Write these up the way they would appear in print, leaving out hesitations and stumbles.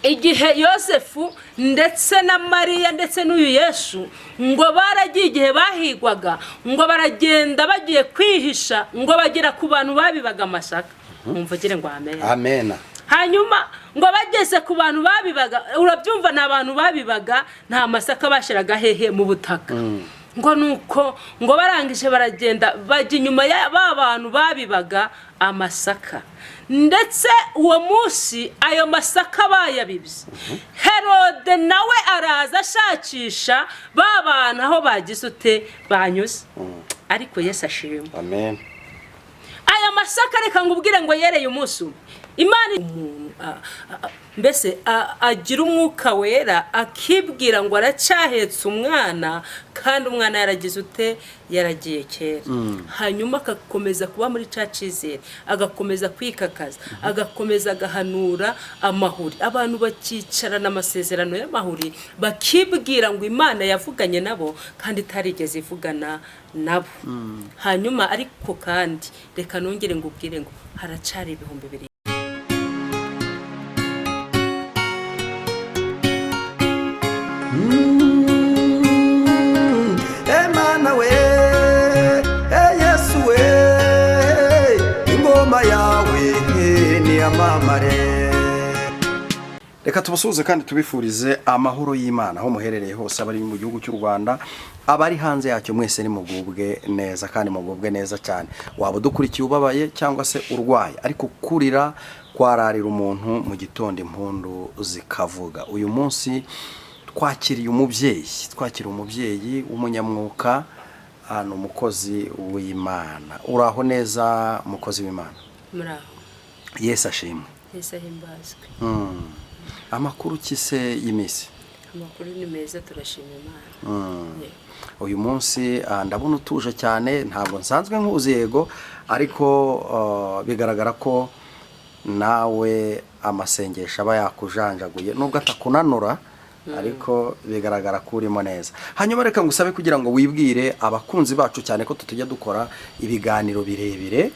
Igihe Yosefu ndetse na Mariya ndetse n'uyu Yesu ngo baragiye, igihe bahigwaga, ngo baragenda bagiye kwihisha, ngo bagera ku bantu babibaga amasaka. Mumvugire ngo amen. Amena. Hanyuma ngo bageze ku bantu babibaga, urabyumva, ni abantu babibaga, nta masaka bashyiraga hehe? Mu butaka. Ngo nuko ngo barangije baragenda bajya inyuma ya ba bantu babibaga amasaka, ndetse uwo munsi ayo masaka bayabibye. Herode nawe araza ashakisha ba bantu aho bagize ute, banyuze. Ariko Yesu ashimwe. Amen. Aya masaka, reka ngubwire ngo yereye umunsi umwe. Imana, umuntu mbese agira Umwuka Wera, akibwira ngo aracyahetse umwana kandi umwana yaragize ute? Yaragiye kera. Hanyuma agakomeza kuba muri cya cyizere, agakomeza kwikakaza, agakomeza agahanura amahuri. Abantu bakicarana amasezerano y'amahuri, bakibwira ngo Imana yavuganye nabo kandi itarigeze ivugana nabo. Hanyuma ariko kandi reka nongere ngubwire ngo haracari 2000. Emana we, e Yesu we, ingoma yawe niyamamare. Reka tubasuhuze kandi tubifurize amahoro y'Imana aho muherereye hose, abari mu gihugu cy'u Rwanda, abari hanze yacyo, mwese nimugubwe neza kandi mugubwe neza cyane. Waba udukurikiye ubabaye cyangwa se urwaye, ariko kurira kwararira umuntu mu gitondo impundu zikavuga. Uyu munsi twakiriye umubyeyi, twakiriye umubyeyi w'umunyamwuka, ni umukozi w'Imana. Uraho neza, umukozi w'Imana? Muraho. Yesu ashimwe. Yesu ahimbazwe. Amakuru ki se y'iminsi? Amakuru ni meza, turashima Imana. Yego. Uyu munsi ndabona utuje cyane. Ntabwo nsanzwe nkuzi, yego, ariko bigaragara ko nawe amasengesho aba yakujanjaguye, nubwo atakunanura, ariko bigaragara ko urimo neza. Hanyuma reka ngusabe kugira ngo wibwire abakunzi bacu, cyane ko tutujya dukora ibiganiro birebire.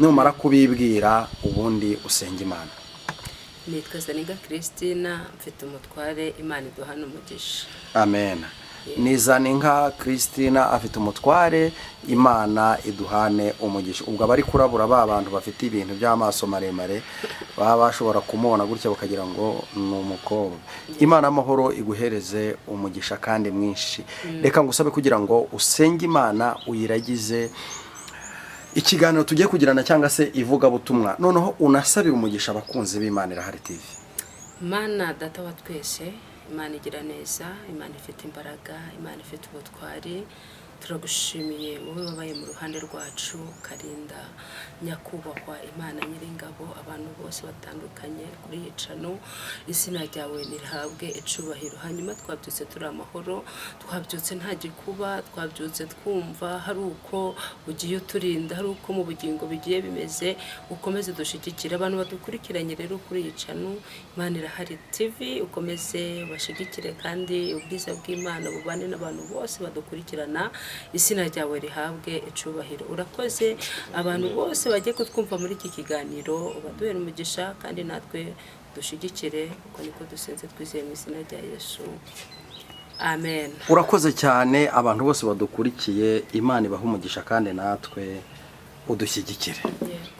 Numara kubibwira, ubundi usenga Imana. Nitwa Zaninka Christina, mfite umutware. Imana iduhana umugisha. Amen. Ni Zaninka Christina, afite umutware, Imana iduhane umugisha. Ubwo abari kurabura ba bantu bafite ibintu by'amaso maremare, baba bashobora kumubona gutya bakagira ngo ni umukobwa. Imana amahoro iguhereze umugisha kandi mwinshi. Reka ngusabe kugira ngo usenge Imana, uyiragize ikiganiro tugiye kugirana cyangwa se ivugabutumwa, noneho unasabire umugisha abakunzi b'Imana Irahari TV. Mana Data wa twese, Imana igira neza, Imana ifite imbaraga, Imana ifite ubutwari, turagushimiye wowe wabaye mu ruhande rwacu, ukarinda nyakubahwa Imana Nyiringabo, abantu bose batandukanye kuri iyi channel. Izina ryawe nirihabwe icubahiro. Hanyuma twabyutse turi amahoro, twabyutse nta gikuba, twabyutse twumva hari uko ugiye uturinda, hari uko mu bugingo bigiye bimeze. Ukomeze dushyigikire abantu badukurikiranye rero kuri iyi channel Imana Irahari TV, ukomeze bashigikire kandi ubwiza bw'Imana bubane n'abantu bose badukurikirana. Izina ryawe rihabwe icubahiro. Urakoze. Abantu bose bagiye kutwumva muri iki kiganiro, ubaduhere umugisha kandi natwe dushyigikire. Uko niko dusenze twizeye mu izina rya Yesu, amen. Urakoze cyane. Abantu bose badukurikiye, Imana ibaha umugisha kandi natwe udushyigikire.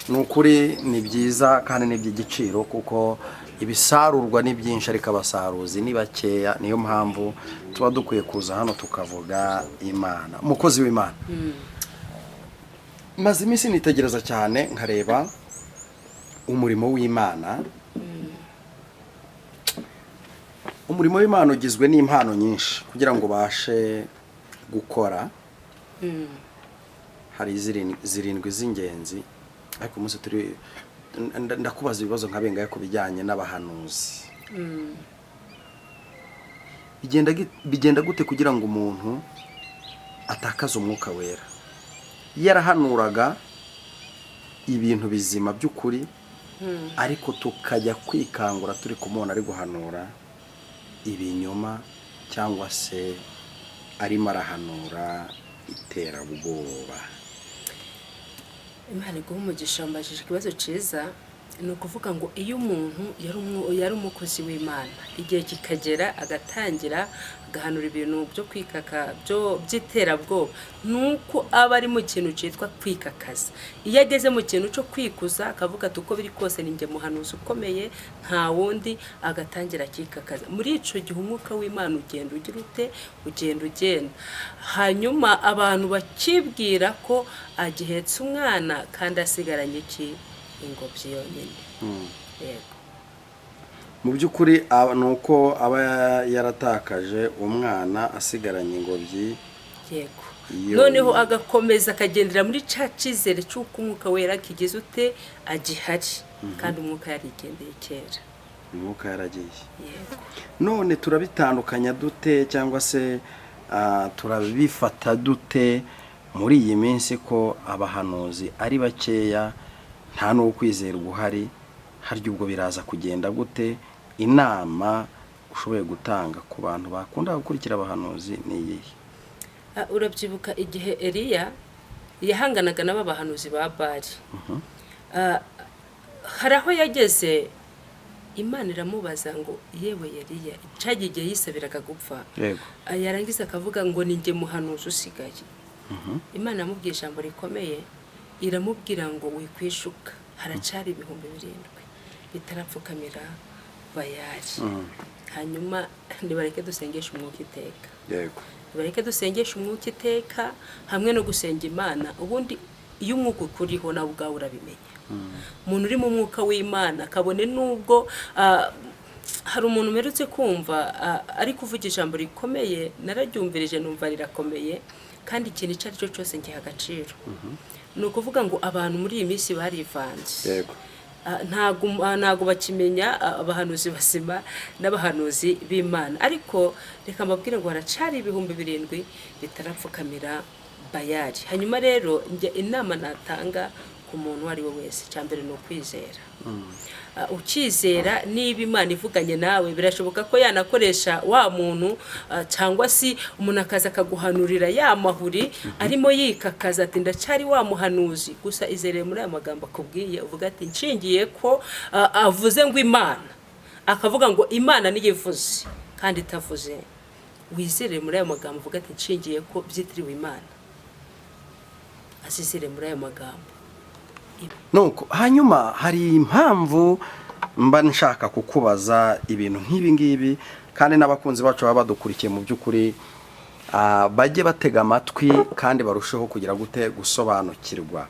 Ni ukuri ni byiza kandi ni iby'igiciro, kuko ibisarurwa ni byinshi ariko abasaruzi ni bakeya. Niyo mpamvu tuba dukwiye kuza hano tukavuga Imana. Umukozi w'Imana, maze iminsi nitegereza cyane, nkareba umurimo w'Imana. Umurimo w'Imana ugizwe n'impano nyinshi kugira ngo ubashe gukora. Hari zirindwi z'ingenzi, ariko umunsi turi ndakubaza ibibazo nka bengahe ku bijyanye n'abahanuzi. Bigenda gute kugira ngo umuntu atakaze Umwuka Wera yarahanuraga ibintu bizima by'ukuri, ariko tukajya kwikangura turi kumubona ari guhanura ibinyoma cyangwa se arimo arahanura iterabwoba? Imana iguha umugisha, mbajije ikibazo cyiza. Ni ukuvuga ngo iyo umuntu yari umukozi w'Imana, igihe kikagera agatangira agahanura ibintu byo kwikaka byo by'iterabwoba, ni uko aba ari mu kintu cyitwa kwikakaza. Iyo ageze mu kintu cyo kwikuza, akavuga ati uko biri kose ni njye muhanuzi ukomeye, nta wundi, agatangira akikakaza. Muri icyo gihe umwuka w'Imana ugenda ugira ute? Ugenda ugenda, hanyuma abantu bakibwira ko agihetse umwana kandi asigaranye iki? Ingobyi yonyine. Yego. Mu by'ukuri ni uko aba yaratakaje umwana asigaranye ingobyi. Yego. Noneho agakomeza akagendera muri cya cyizere cy'uko umwuka wera kigize ute? Agihari, kandi umwuka yarigendeye kera. Umwuka yaragiye. Yego. None turabitandukanya dute, cyangwa se turabifata dute muri iyi minsi ko abahanuzi ari bakeya, nta n'ukwizerwa uhari? Harya ubwo biraza kugenda gute? Inama ushoboye gutanga ku bantu bakunda gukurikira abahanuzi ni iyihe? Urabyibuka igihe Eliya yahanganaga n'aba bahanuzi ba Bali? Hari aho yageze Imana iramubaza ngo: "Yewe Eliya," cyagiye igihe yisabiraga gupfa. Yarangiza akavuga ngo: "Ni njye muhanuzi usigaye." Imana yamubwiye ijambo rikomeye, iramubwira ngo: "Wikwishuka, haracari 7000 bitarapfukamira Bayari." Hanyuma nibareke dusengeshe umwuka iteka. Nibareke dusengeshe umwuka iteka hamwe no gusenga Imana. Ubundi iyo umwuka ukuriho, nawe ubwawe urabimenya. Umuntu uri mu mwuka w'Imana, kabone n'ubwo hari umuntu mperutse kumva ari kuvuga ijambo rikomeye, nararyumvirije numva rirakomeye, kandi ikintu icyo ari cyo cyose ngiha agaciro. Ni ukuvuga ngo abantu muri iyi minsi barivanze. Ntago bakimenya abahanuzi bazima n'abahanuzi b'Imana. Ariko reka mbabwire ngo haracari 7000 bitarapfukamira Bayari. Hanyuma rero njye inama natanga ku muntu uwo ari we wese, icya mbere ni ukwizera. Ukizera niba Imana ivuganye nawe, birashoboka ko yanakoresha wa muntu, cyangwa se umuntu akaza akaguhanurira ya mahuri arimo yikakaza ati: "Ndacyari wa muhanuzi." Gusa izereye muri aya magambo akubwiye, uvuga ati: "Nshingiye ko avuze ngo Imana," akavuga ngo Imana niyo ivuze kandi itavuze, wizere muri ayo magambo, uvuga ati: "Nshingiye ko byitiriwe Imana," azizere muri ayo magambo. Nuko hanyuma hari impamvu mba nshaka kukubaza ibintu nk'ibi ngibi, kandi n'abakunzi bacu baba badukurikiye, mu by'ukuri bajye batega amatwi kandi barusheho kugira gute? Gusobanukirwa.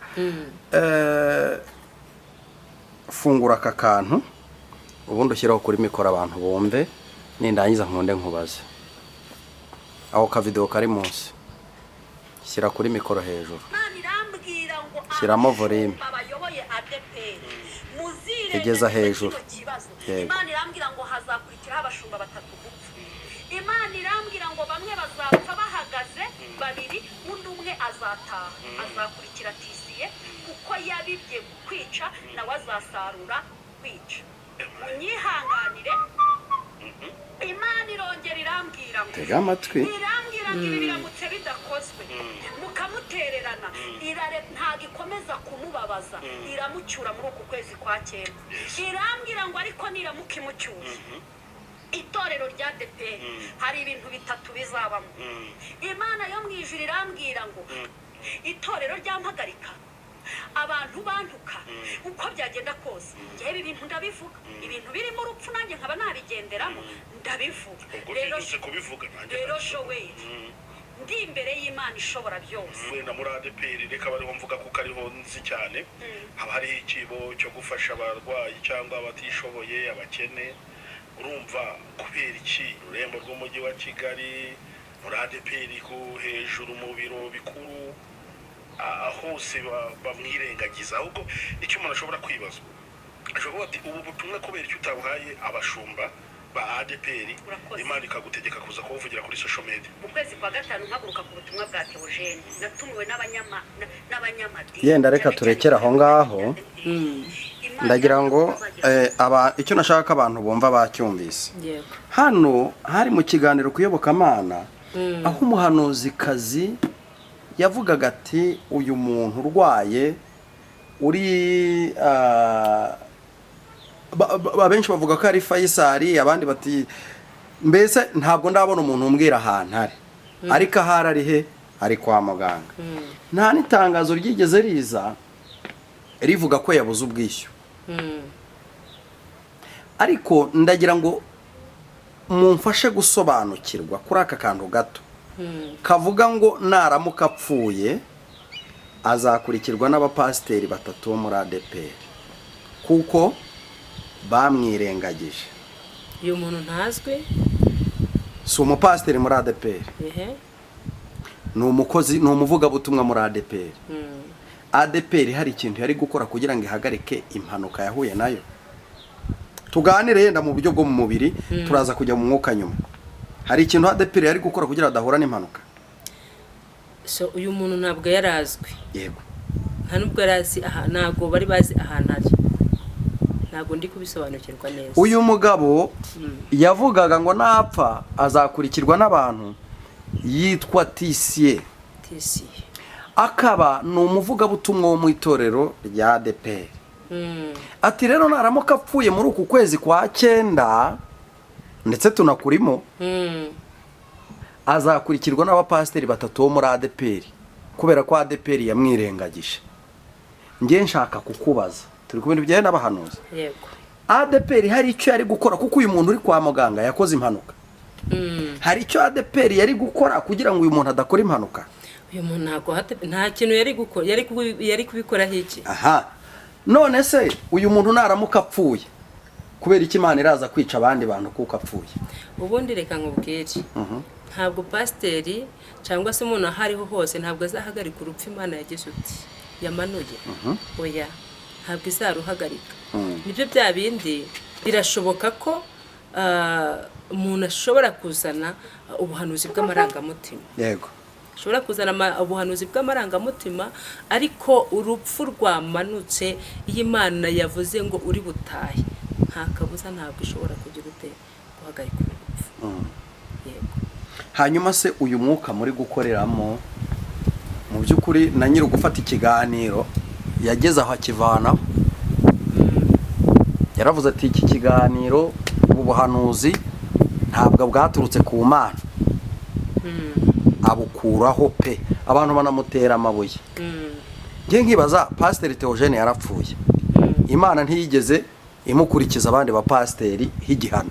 Fungura aka kantu, ubundi ushyiraho kuri mikoro abantu bumve. Nindangiza nkunde nkubaze. Aho kavidewo kari munsi, shyira kuri mikoro hejuru. Imana irambwira ngo Shyiramo volume. abashumba bayoboye ADEPR muzirengagize Igeza hejuru. kino kibazo. Imana irambwira ngo hazakurikiraho abashumba batatu gupfa. Imana irambwira ngo bamwe bazapfa bahagaze babiri, undi umwe azataha, azakurikira tisiye, kuko yabibye kwica, nawe azasarura kwica. Munyihanganire. Imana irongera irambwira ngo Tega amatwi. irambwira ngo ibi biramutse bidakozwe, mukamutererana, irare ntabwo ikomeza kumubabaza, iramucyura muri uku kwezi kwa cyenda. Irambwira ngo ariko niramuka imucyuye, itorero rya ADEPR hari ibintu bitatu bizabamo. Imana yo mu ijuru irambwira ngo itorero ryampagarika, abantu bantuka, uko byagenda kose ngewe ibi bintu ndabivuga. Ibintu birimo urupfu nanjye nkaba nabigenderamo, ndabivuga. Ubwo Rero byihuse kubivuga nanjye. Rero Joel, ndi imbere y'Imana ishobora byose. Wenda muri ADEPR, reka bariho mvuga kuko ariho nzi cyane, haba hariho ikibo cyo gufasha abarwayi cyangwa abatishoboye, abakene. Urumva kubera iki ururembo rw'umujyi wa Kigali, muri ADEPR ku hejuru mu biro bikuru, hose bamwirengagiza? Ahubwo icyo umuntu ashobora kwibaza, ashobora kuvuga ati: "Ubu butumwa kubera icyo utabuhaye abashumba ba ADEPR?" Urakoze. Imana ikagutegeka kuza kubuvugira kuri social media. Mu kwezi kwa gatanu mpaguruka ku butumwa bwa Theogene, natumiwe n'abanyamadini. Yenda reka cyane cyane turekere aho ngaho. Imana Ndagira ngo icyo nashaka ko abantu bumva bacyumvise. Hano hari mu kiganiro ku iyobokamana, aho umuhanuzikazi yavugaga ati: "Uyu muntu urwaye uri Abenshi bavuga ko ari Faisal, abandi bati mbese ntabwo ndabona umuntu umbwira ahantu ari, ariko ahari ari he? Ari kwa muganga. Nta n'itangazo ryigeze riza rivuga ko yabuze ubwishyu. Ariko ndagira ngo mumfashe gusobanukirwa kuri aka kantu gato kavuga ngo naramuka apfuye azakurikirwa n'abapasiteri batatu bo muri ADEPR kuko bamwirengagije. Uyu muntu ntazwi. Si umupasiteri muri ADEPR. Ni umukozi, ni umuvugabutumwa muri ADEPR. ADEPR hari ikintu yari gukora kugira ngo ihagarike impanuka yahuye nayo? Tuganire yenda mu buryo bwo mu mubiri, turaza kujya mu mwuka nyuma. Hari ikintu ADEPR yari gukora kugira ngo adahura n'impanuka? So uyu muntu ntabwo yari azwi. Yego. Nta nubwo yari azi aha, ntabwo bari bazi ahantu ari. Ntabwo ndi kubisobanukirwa neza. Uyu mugabo yavugaga ngo napfa azakurikirwa n'abantu, yitwa Tisiye. Tisiye. Akaba ni umuvugabutumwa wo mu itorero rya ADEPR. Ati rero naramuka apfuye muri uku kwezi kwa cyenda, ndetse tunakurimo, azakurikirwa n'abapasiteri batatu bo muri ADEPR kubera ko ADEPR yamwirengagije. Njye nshaka kukubaza, turi ku bintu bijyanye n'abahanuzi. Yego. ADEPR hari icyo yari gukora, kuko uyu muntu uri kwa muganga yakoze impanuka? Hari icyo ADEPR yari gukora kugira ngo uyu muntu adakora impanuka? Uyu muntu ntabwo nta kintu yari gukora. Yari kubikoraho iki? Aha, none se uyu muntu naramuka apfuye, kubera iki Imana iraza kwica abandi bantu kuko apfuye? Ubundi reka nkubwire, ntabwo pasiteri cyangwa se umuntu aho ariho hose ntabwo azahagarika urupfu Imana yagize uti yamanuye. Oya, ntabwo izaruhagarika. Nibyo bya bindi, birashoboka ko umuntu ashobora kuzana ubuhanuzi bw'amarangamutima. Ashobora kuzana ubuhanuzi bw'amarangamutima, ariko urupfu rwamanutse, iyo Imana yavuze ngo uri butahe, nta kabuza, ntabwo ishobora kugira ute guhagarika urupfu. Yego. Hanyuma se uyu mwuka muri gukoreramo, mu by'ukuri na nyiri gufata ikiganiro yageze aho akivanaho, yaravuze ati iki kiganiro, ubu buhanuzi ntabwo bwaturutse ku Mana, abukuraho pe, abantu banamutera amabuye. Njye nkibaza, Pasiteri Theogene yarapfuye, Imana ntiyigeze imukurikiza abandi bapasiteri h'igihano,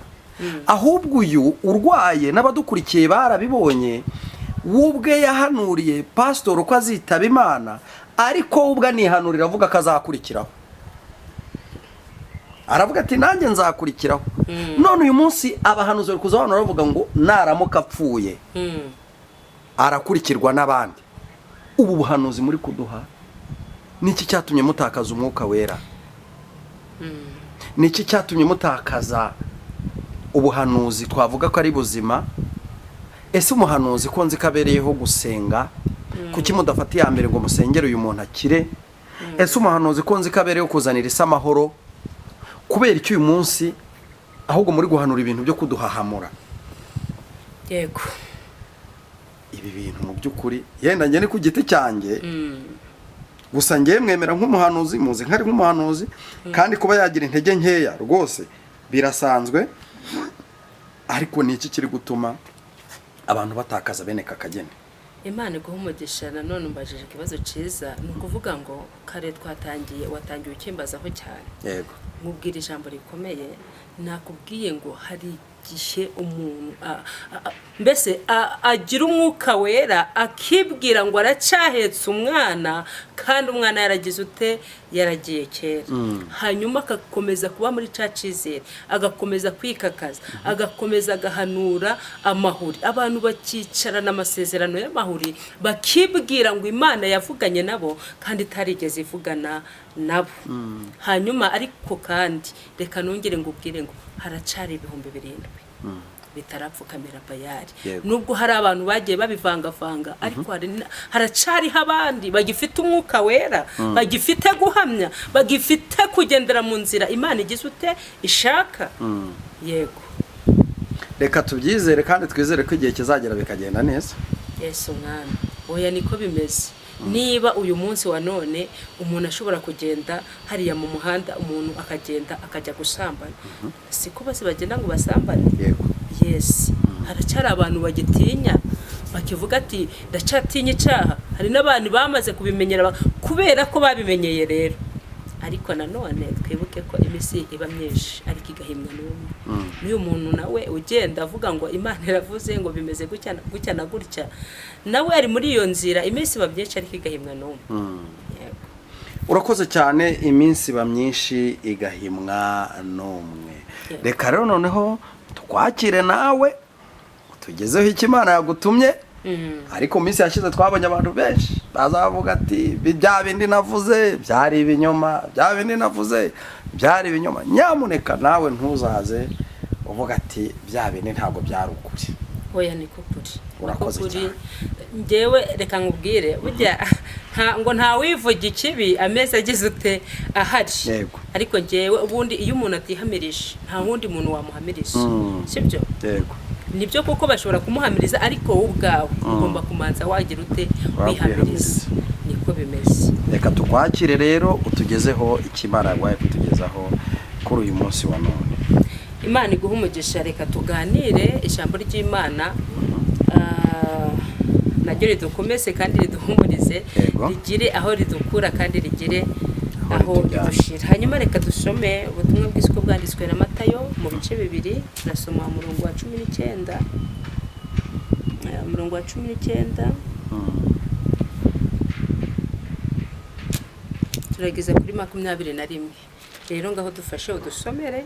ahubwo uyu urwaye n'abadukurikiye barabibonye, we ubwe yahanuriye pasitori uko azitaba Imana, ariko we ubwe anihanurira avuga ko azakurikiraho, aravuga ati nanjye nzakurikiraho. None uyu munsi abahanuzi bari kuza hano baravuga ngo naramuka apfuye arakurikirwa n'abandi. Ubu buhanuzi muri kuduha, niki cyatumye mutakaza Umwuka Wera? Niki cyatumye mutakaza ubuhanuzi twavuga ko ari buzima? Ese umuhanuzi ko nzi ko abereyeho gusenga, kuki mudafata iya mbere ngo musengere uyu muntu akire? Ese umuhanuzi ko nzi ko abereyeho kuzanira isi amahoro, kubera iki uyu munsi ahubwo muri guhanura ibintu byo kuduhahamura? Yego. Ibi bintu mu by'ukuri, yenda njye ni ku giti cyanjye gusa, njye mwemera nk'umuhanuzi, muzi nk'ari nk'umuhanuzi, kandi kuba yagira intege nkeya rwose birasanzwe, ariko ni iki kiri gutuma abantu batakaza bene aka kageni? Imana iguha umugisha. Nanone umbajije ikibazo cyiza. Ni ukuvuga ngo kare twatangiye, watangiye ukimbazaho cyane. Nkubwira ijambo rikomeye, nakubwiye ngo hari igihe umuntu mbese agira Umwuka Wera akibwira ngo aracyahetse umwana, kandi umwana yaragize ute, yaragiye kera, hanyuma agakomeza kuba muri cya cyizere, agakomeza kwikakaza, agakomeza agahanura amahuri, abantu bakicarana amasezerano y'amahuri, bakibwira ngo Imana yavuganye nabo kandi itarigeze ivugana nabo. Hanyuma ariko kandi reka nongere ngubwire ngo haracari 7000 bitarapfukamira Bayari. Nubwo hari abantu bagiye babivangavanga, ariko haracariho abandi bagifite Umwuka Wera, bagifite guhamya, bagifite kugendera mu nzira Imana igize ute ishaka. Yego. Reka tubyizere kandi twizere ko igihe kizagera bikagenda neza. Yesu Umwami, oya, niko bimeze. Niba uyu munsi wa none umuntu ashobora kugenda hariya mu muhanda, umuntu akagenda akajya gusambana, siko bose bagenda ngo basambane. Yego. Yes, haracyari abantu bagitinya, bakivuga ati ndacyatinya icyaha. Hari n'abantu bamaze kubimenyera, kubera ko babimenyeye rero. Ariko nanone twibuke ko iminsi iba myinshi ariko igahimwa n'umwe. N'uyu muntu nawe ugenda avuga ngo Imana iravuze ngo bimeze gutya gutya na gutya, nawe ari muri iyo nzira. Iminsi iba myinshi ariko igahimwa n'umwe. Yego. Urakoze cyane. Iminsi iba myinshi igahimwa n'umwe. Yego. Reka rero noneho twakire nawe tugezeho icyo Imana yagutumye. Ariko mu minsi yashize twabonye abantu benshi bazavuga ati bya bindi navuze byari ibinyoma, bya bindi navuze byari ibinyoma. Nyamuneka nawe ntuzaze uvuga ati bya bindi ntabwo byari ukuri. Oya, niko kuri. Urakoze Niko kuri. cyane. Njyewe reka nkubwire, burya ngo ntawivuga ikibi amezi agize ute ahari. Ariko njyewe ubundi iyo umuntu atihamirije, nta wundi muntu wamuhamirije, sibyo? Yego. Nibyo, kuko bashobora kumuhamiriza, ariko wowe ubwawe ugomba kumanza wagira ute? Wihamiriza. Niko bimeze. Reka tukwakire rero, utugezeho icyo Imana yaguhaye kutugezaho kuri uyu munsi wa none. Imana iguha umugisha. Reka tuganire ijambo ry'Imana, naryo ridukomeze kandi riduhumurize, rigire aho ridukura kandi rigire aho aho ritujyana. ridushira. Hanyuma reka dusome ubutumwa bwiza uko bwanditswe na Matayo mu bice 2, turasoma umurongo wa 19, umurongo wa 19 turageza kuri 21. Rero ngaho dufashe udusomere.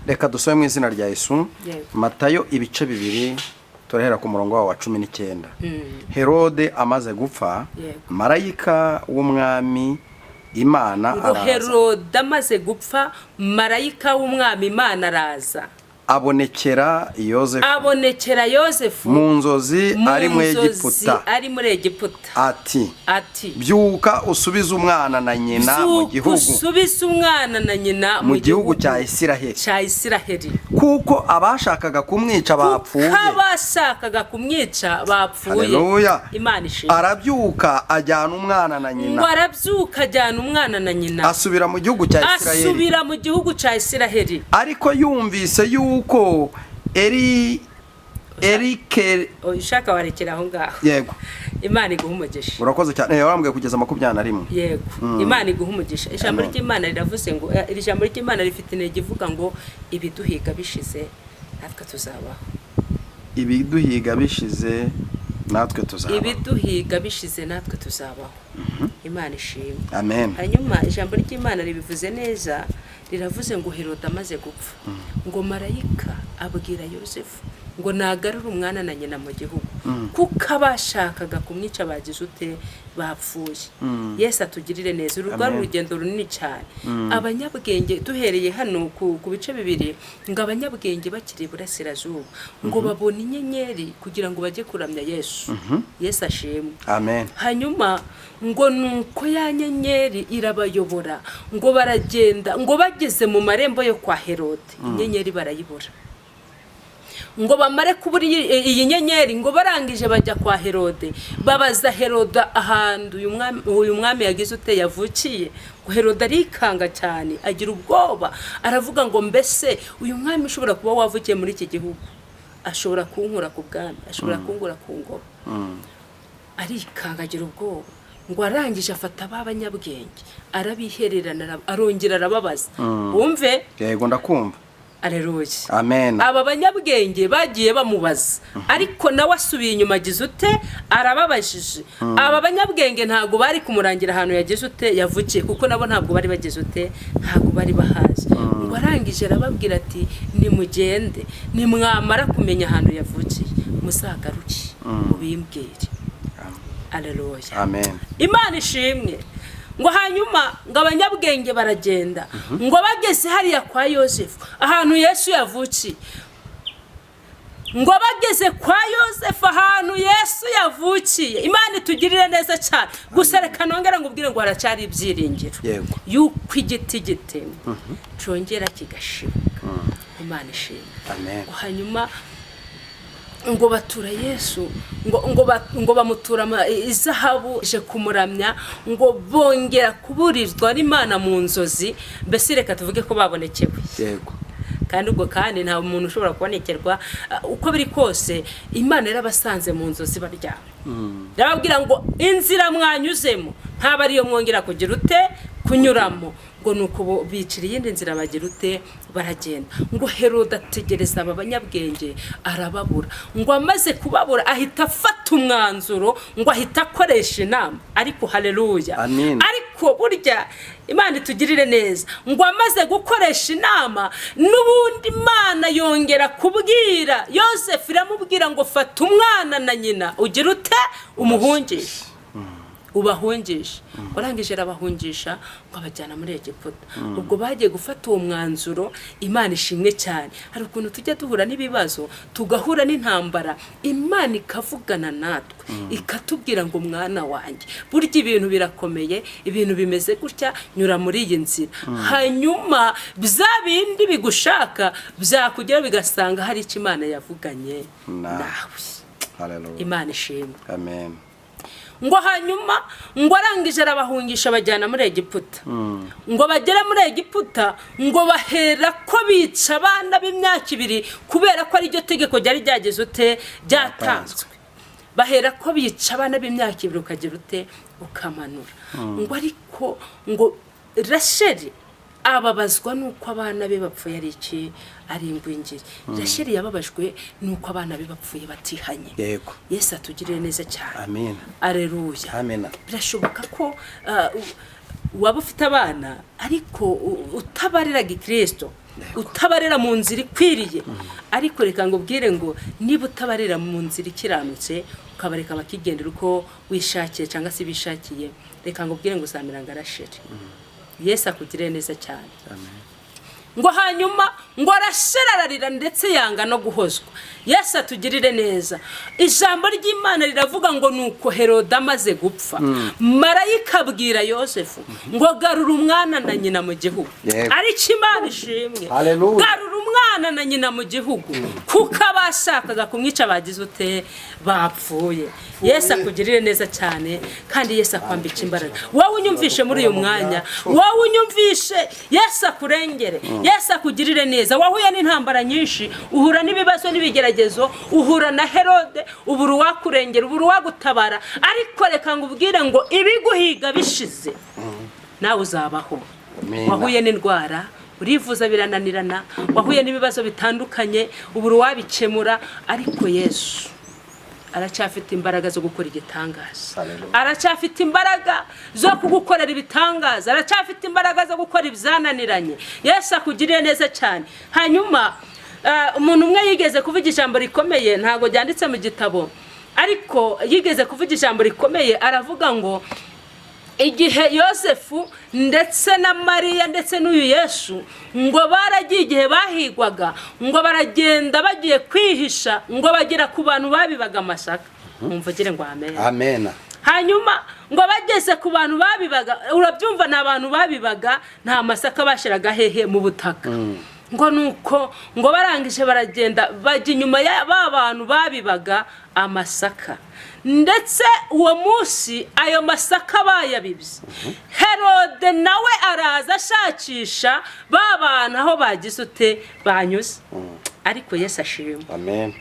Reka dusome mu izina rya Yesu. Yego. Matayo ibice 2, turahera ku murongo wawo wa 19. Herode amaze gupfa, marayika w'Umwami Imana ngo araza. Herode amaze gupfa, marayika w'Umwami Imana araza, abonekera Yozefu abonekera Yosefu mu nzozi mu ari mu nzozi Egiputa, ari muri Egiputa, ati ati byuka usubize umwana na nyina mu "Zuka gihugu usubize umwana na nyina mu gihugu cya Isiraheli, cya Isiraheli, kuko abashakaga kumwica bapfuye." Kuko abashakaga kumwica bapfuye. Haleluya. Imana ishimwe. Arabyuka ajyana umwana na Ngo nyina, arabyuka ajyana umwana na nyina, asubira mu gihugu cya Isiraheli. Asubira mu gihugu cya Isiraheli. Ariko yumvise yuko eri erike Ushaka warekera aho ngaho. Yego. Imana iguha umugisha. Urakoze cyane. Warambwiye kugeza 21. Yego, Imana iguha umugisha. Ijambo Amen. ry'Imana riravuze ngo iri jambo ry'Imana rifite intego ivuga ngo ibiduhiga bishize natwe tuzabaho. Ibiduhiga bishize natwe tuzaba. Ibiduhiga bishize natwe tuzabaho. Imana ishimwe. Amen. Hanyuma ijambo ry'Imana ribivuze neza, riravuze ngo Herode amaze gupfa, ngo marayika abwira Yosefu ngo nagarure umwana na nyina mu gihugu, kuko abashakaga kumwica bagize ute? Bapfuye. Yesu atugirire neza. Uru rwari Amen. urugendo runini cyane. Abanyabwenge, duhereye hano ku bice 2, ngo abanyabwenge bakiri iburasirazuba ngo babone inyenyeri kugira ngo bajye kuramya Yesu. Yesu ashimwe. Amen. Hanyuma ngo nuko ya nyenyeri irabayobora, ngo baragenda, ngo bageze mu marembo yo kwa Herode, inyenyeri barayibura. Ngo bamare kubura iyi nyenyeri, ngo barangije bajya kwa Herode, babaza Herode ahantu uyu mwami yagize ute? Yavukiye. Ngo Herode arikanga cyane, agira ubwoba, aravuga ngo mbese uyu mwami ushobora kuba wavukiye muri iki gihugu ashobora kunkura ku bwami, ashobora kunkura ku ngoma? Arikanga, agira ubwoba. Ngo arangije afata ba banyabwenge arabihererana, arongera arababaza. Wumve. Yego, ndakumva. Aleluya. Amen. Aba banyabwenge bagiye bamubaza, ariko nawe asubiye inyuma agize ute? Arababajije. Aba banyabwenge ntabwo bari kumurangira ahantu yagize ute? Yavukiye, kuko nabo ntabwo bari bageze ute? Ntabwo bari bahazi. Ngo arangije arababwira ati nimugende, nimwamara kumenya ahantu yavukiye muzagaruke mubimbwire. Aleluya. Amen. Imana ishimwe. Ngo hanyuma ngo abanyabwenge baragenda, ngo bageze hariya kwa Yosefu ahantu Yesu yavukiye, ngo bageze kwa Yosefu ahantu Yesu yavukiye. Imana itugirire neza cyane. Gusa reka nongere ngo ubwire ngo haracyari ibyiringiro yuko igiti gitemwe cyongera kigashibuka. Imana ishimwe. Amen. Ngo hanyuma Ngo batura Yesu, ngo bamutura izahabu ije kumuramya, ngo bongera kuburizwa n'Imana mu nzozi. Mbese reka tuvuge ko babonekewe. Kandi ubwo kandi nta muntu ushobora kubonekerwa. Uko biri kose Imana yarabasanze mu nzozi baryamye, irababwira ngo inzira mwanyuzemo ntaba ariyo mwongera kugira ute kunyuramo. Ngo ni uko bicira iyindi nzira, bagira ute, baragenda. Ngo Herode ategereza aba banyabwenge arababura. Ngo amaze kubabura ahita afata umwanzuro, ngo ahita akoresha inama. Ariko haleluya! Amin. Ariko burya Imana itugirire neza. Ngo amaze gukoresha inama, n'ubundi Imana yongera kubwira Yosefu, iramubwira ngo fata umwana na nyina ugira ute, umuhungishe, ubahungisha. Urangije arabahungisha, ngo abajyana muri Egiputa. Ubwo bagiye gufata uwo mwanzuro. Imana ishimwe cyane. Hari ukuntu tujya duhura n'ibibazo, tugahura n'intambara, Imana ikavugana natwe ikatubwira ngo mwana wanjye, burya ibintu birakomeye, ibintu bimeze gutya, nyura muri iyi nzira. Hanyuma bya bindi bigushaka byakugera bigasanga hari icyo Imana yavuganye nawe. Hallelujah. Imana ishimwe. Amen. Ngo hanyuma ngo arangije arabahungisha, abajyana muri Egiputa. Ngo bagere muri Egiputa, ngo bahera ko bica abana b'imyaka 2, kubera ko ariryo tegeko ryari ryageze ute, ryatanzwe. Bahera ko bica abana b'imyaka 2, ukagira ute, ukamanura. Ngo ariko ngo Rasheli ababazwa n'uko abana be bapfuye, ari iki, ari ingwingiri. Rasheli yababajwe n'uko abana be bapfuye batihanye. Yesu atugirire neza cyane. Amen. Areruya. Amen. Birashoboka ko waba ufite abana ariko utabarira gikristo, utabarira mu nzira ikwiriye. Ariko reka ngo ubwire ngo niba utabarira mu nzira ikiranutse, ukabareka bakigendera uko wishakiye cyangwa se bishakiye, reka ngo ubwire ngo uzamera nka Rasheli. Yesu akugirire neza cyane. Ngo hanyuma ngo arashera, ararira, ndetse yanga no guhozwa. Yesu atugirire neza. Ijambo ry'Imana riravuga ngo nuko Herode amaze gupfa, marayika abwira Yosefu ngo garura umwana na nyina mu gihugu. Ariko Imana ishimwe. Hallelujah. Garura umwana na nyina mu gihugu, kuko abashakaga kumwica bagize ute, bapfuye. Yesu akugirire neza cyane, kandi Yesu akwambika imbaraga. Wowe unyumvishe muri uyu mwanya, wowe unyumvishe, Yesu akurengere, Yesu akugirire neza. Wahuye n'intambara nyinshi, uhura n'ibibazo n'ibigeragezo, uhura na Herode, ubura uwakurengera, ubura uwagutabara. Ariko reka ngubwire ngo ibiguhiga bishize nawe uzabaho. Amen. Wahuye n'indwara, urivuza birananirana, wahuye n'ibibazo bitandukanye, ubura uwabikemura, ariko Yesu aracyafite imbaraga zo gukora igitangaza. Hallelujah. Aracyafite imbaraga zo kugukorera ibitangaza, aracyafite imbaraga zo gukora ibyananiranye. Yesu akugirire neza cyane. Hanyuma umuntu umwe yigeze kuvuga ijambo rikomeye, ntabwo ryanditse mu gitabo, ariko yigeze kuvuga ijambo rikomeye, aravuga ngo igihe Yosefu ndetse na Mariya ndetse n'uyu Yesu ngo baragiye, igihe bahigwaga, ngo baragenda bagiye kwihisha, ngo bagera ku bantu babibaga amasaka. Mumvugire ngo amen. Amen. Hanyuma ngo bageze ku bantu babibaga, urabyumva, ni abantu babibaga, nta masaka bashyiraga hehe, mu butaka. Ngo nuko ngo barangije baragenda bajya inyuma ya ba bantu babibaga amasaka, ndetse uwo munsi ayo masaka bayabibye. Herode nawe araza ashakisha ba bantu aho bagize ute, banyuze. Ariko Yesu ashimwe. Amen.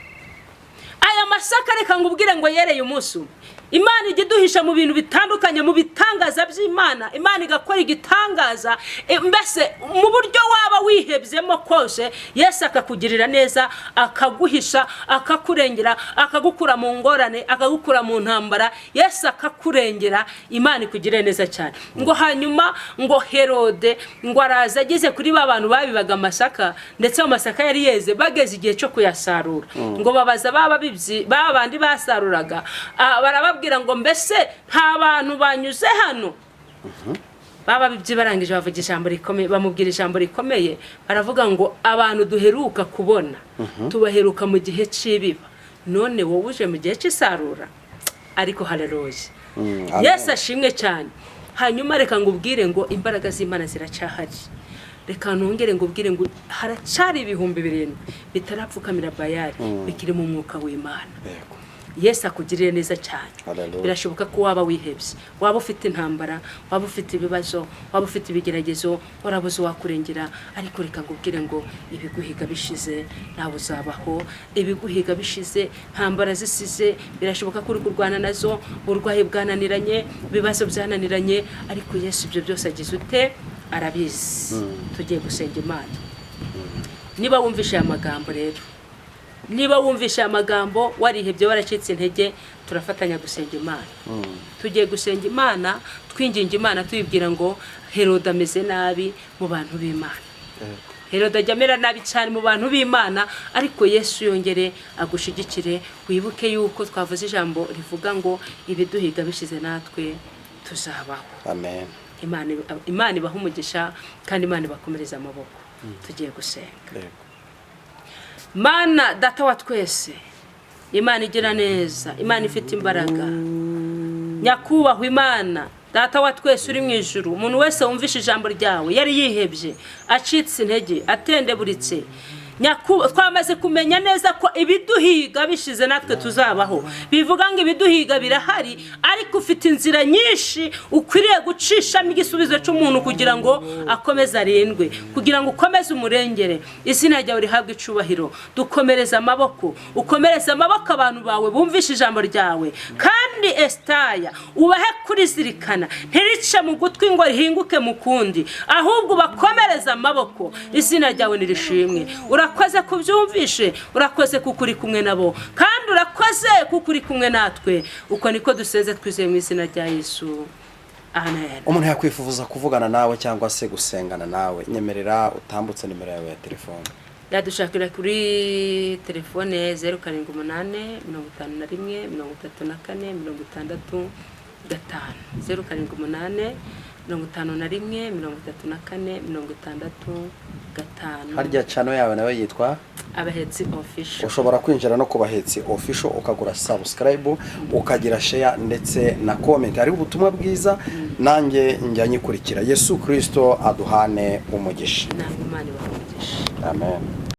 Aya masaka, reka ngubwire ngo yereye umunsi umwe. Imana ijya iduhisha mu bintu bitandukanye, mu bitangaza by'Imana. Imana igakora igitangaza, mbese mu buryo waba wihebyemo kose, Yesu akakugirira neza, akaguhisha, akakurengera, akagukura mu ngorane, akagukura mu ntambara. Yesu akakurengera. Imana ikugirire neza cyane. Ngo hanyuma ngo Herode ngo araza ageze kuri ba bantu babibaga amasaka, ndetse ayo masaka yari yeze, bageze igihe cyo kuyasarura. Ngo babaza ba babibyi, ba bandi basaruraga, barababwira ngo mbese nta bantu banyuze hano? Baba bibyi barangije bavuga ijambo rikomeye, bamubwira ijambo rikomeye, baravuga ngo abantu duheruka kubona tubaheruka mu gihe cy'ibiba, none wowe uje mu gihe cy'isarura. Ariko haleluya! Amen. Yesu ashimwe cyane. Hanyuma reka ngubwire ngo imbaraga z'Imana ziracyahari. Reka nongere ngubwire ngo haracari 7000 bitarapfukamira Bayali, bikiri mu mwuka w'Imana. Yesu akugirire neza cyane. Hallelujah. Birashoboka ko waba wihebye, waba ufite intambara, waba ufite ibibazo, waba ufite ibigeragezo, warabuze uwakurengera, ariko reka ngubwire ngo ibiguhiga bishize nawe uzabaho. Ibiguhiga bishize, ntambara zisize, birashoboka ko uri kurwana nazo, uburwayi bwananiranye, ibibazo byananiranye, ariko Yesu ibyo byose agize ute? Arabizi. Tugiye gusenga Imana. Niba wumvishe aya magambo rero, niba wumvishe aya magambo warihebye, waracitse intege, turafatanya gusenga Imana. Tugiye gusenga Imana, twinginga Imana, tuyibwira ngo Herode ameze nabi mu bantu b'Imana. Herode ajya amera nabi cyane mu bantu b'Imana, ariko Yesu yongere agushigikire. Wibuke yuko twavuze ijambo rivuga ngo ibiduhiga bishize natwe tuzabaho. Amen. Imana ibaha umugisha kandi Imana ibakomereze amaboko. Tugiye gusenga. Mana data wa twese, Imana igira neza, Imana ifite imbaraga, nyakubahwa Imana data wa twese uri mu ijuru, umuntu wese wumvishe ijambo ryawe yari yihebye, acitse intege, atendeburitse, twamaze kumenya neza ko ibiduhiga bishize natwe tuzabaho. Bivuga ngo ibiduhiga birahari, ariko ufite inzira nyinshi ukwiriye gucishamo igisubizo cy'umuntu kugira ngo akomeze arindwe, kugira ngo ukomeze umurengere. Izina ryawe rihabwe icubahiro. Dukomereze amaboko, ukomereze amaboko abantu bawe bumvishe ijambo ryawe, kandi Esitaya ubahe kurizirikana, ntirice mu gutwi ngo rihinguke mu kundi, ahubwo ubakomereze amaboko. Izina ryawe nirishimwe. Urakoze kubyumvishe, urakoze kuko uri kumwe nabo, kandi urakoze kuko uri kumwe natwe. Uko niko duseze twizeye mu izina rya Yesu, amen. Umuntu yakwifuza kuvugana nawe cyangwa se gusengana nawe, nyemerera utambutse nimero yawe ya telefone. Yadushakira kuri telefone 078 51 34 65, 078 51 34 65. Harya channel yawe nawe yitwa Abahetsi Official. Ushobora kwinjira no ku Bahetsi Official ukagura subscribe, ukagira share ndetse na comment. Hari ubutumwa bwiza nanjye njya nyikurikira. Yesu Kristo aduhane umugisha. Namwe Imana ibahe umugisha. Amen.